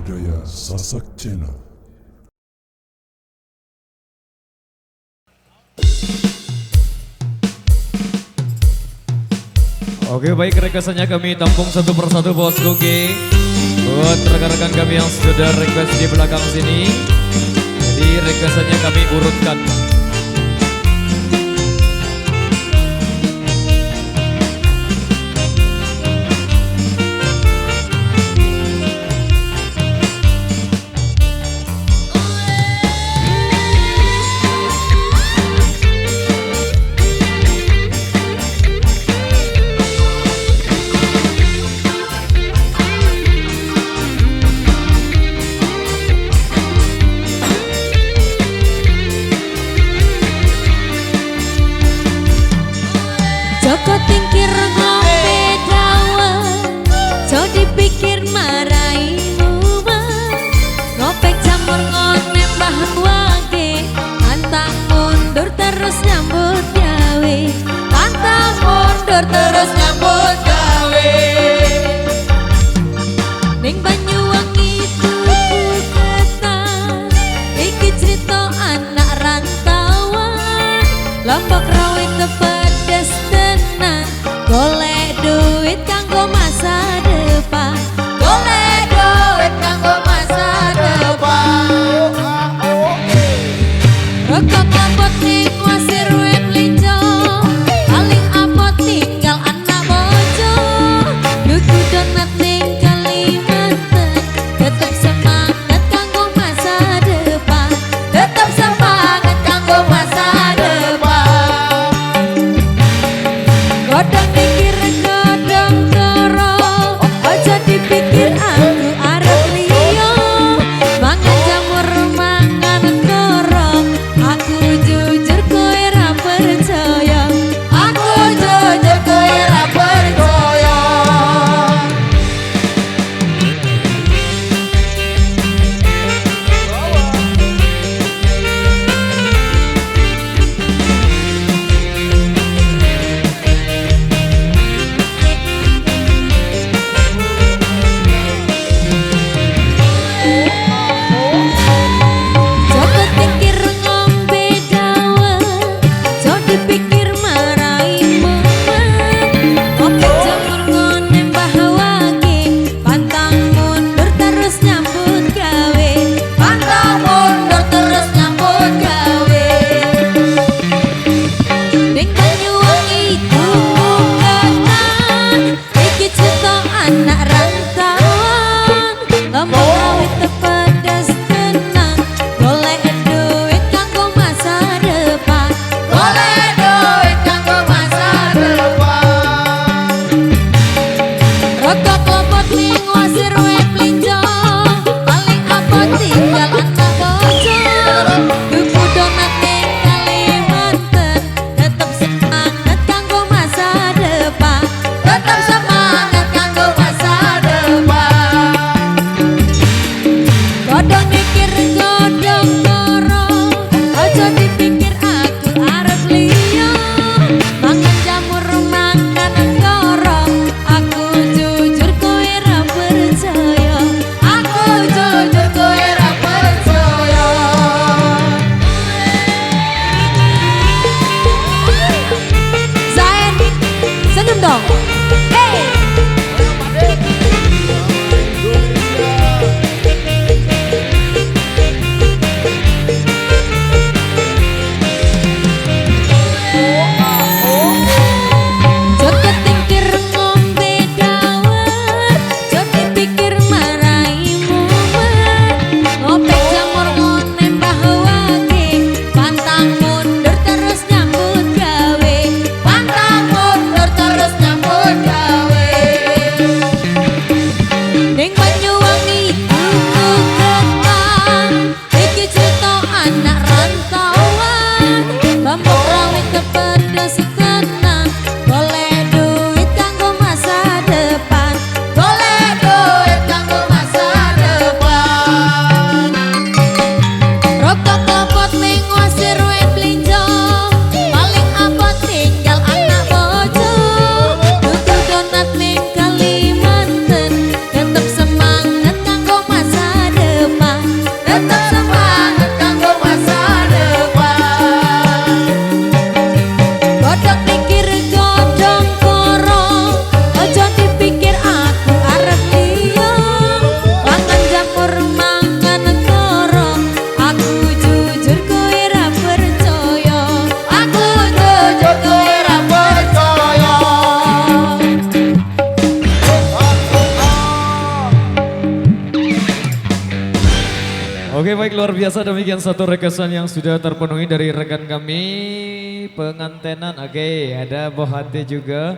Budaya Sasak Channel. Oke, baik, requestannya kami tampung satu persatu bosku. Oke, buat rekan-rekan kami yang sudah request di belakang sini, jadi requestannya kami urutkan. Joko tingkir ngombe dawet, jo dipikir marai mumet. Ngopek jamur ngone mbah wage, pantang mundur terus nyambut gawe. Pantang mundur terus nyambut gawe. Ning Banyuwangi tuku ketan, iki crita anak rantauan. Lombok rawit pedes tenan, golek duit kanggo masa depan. Golek duit kanggo masa depan. Rokok klopot ning wasir wit linjo, paling apot tinggal anak bojo. Duku donat ning Kalimantan, tetep semangat kanggo masa depan. Tetep semangat kanggo masa depan. Godong mikir godong toro, aja dipikir aku arep liya. Mangan jamur mangan korong, aku jujur kowe ra percaya. Aku jujur kowe ra percaya. Joko tingkir ngombe dawet, jo dipikir marai mumet. Ngopek jamur ngone mbah wage, pantang mundur terus nyambut gawe. Pantang mundur terus nyambut gawe. Ning Banyuwangi tuku ketan, iki crita anak rantauan. Lombok rawit pedes tenan, golek duit kanggo masa depan. Golek duit kanggo masa depan. Rokok klopot ning wasir wit plinjo, paling apot tinggal anak bojo. Tuku donat ning Kalimantan, tetep semangat kanggo masa depan. Tetep semangat kanggo masa depan. Godong mikir godong toro, aja dipikir aku arep liya. Mangan jamur mangan korong, aku jujur kowe ra percaya. Oke baik, luar biasa demikian satu requestan yang sudah terpenuhi dari rekan kami pengantenan. Oke, ada Bohate juga.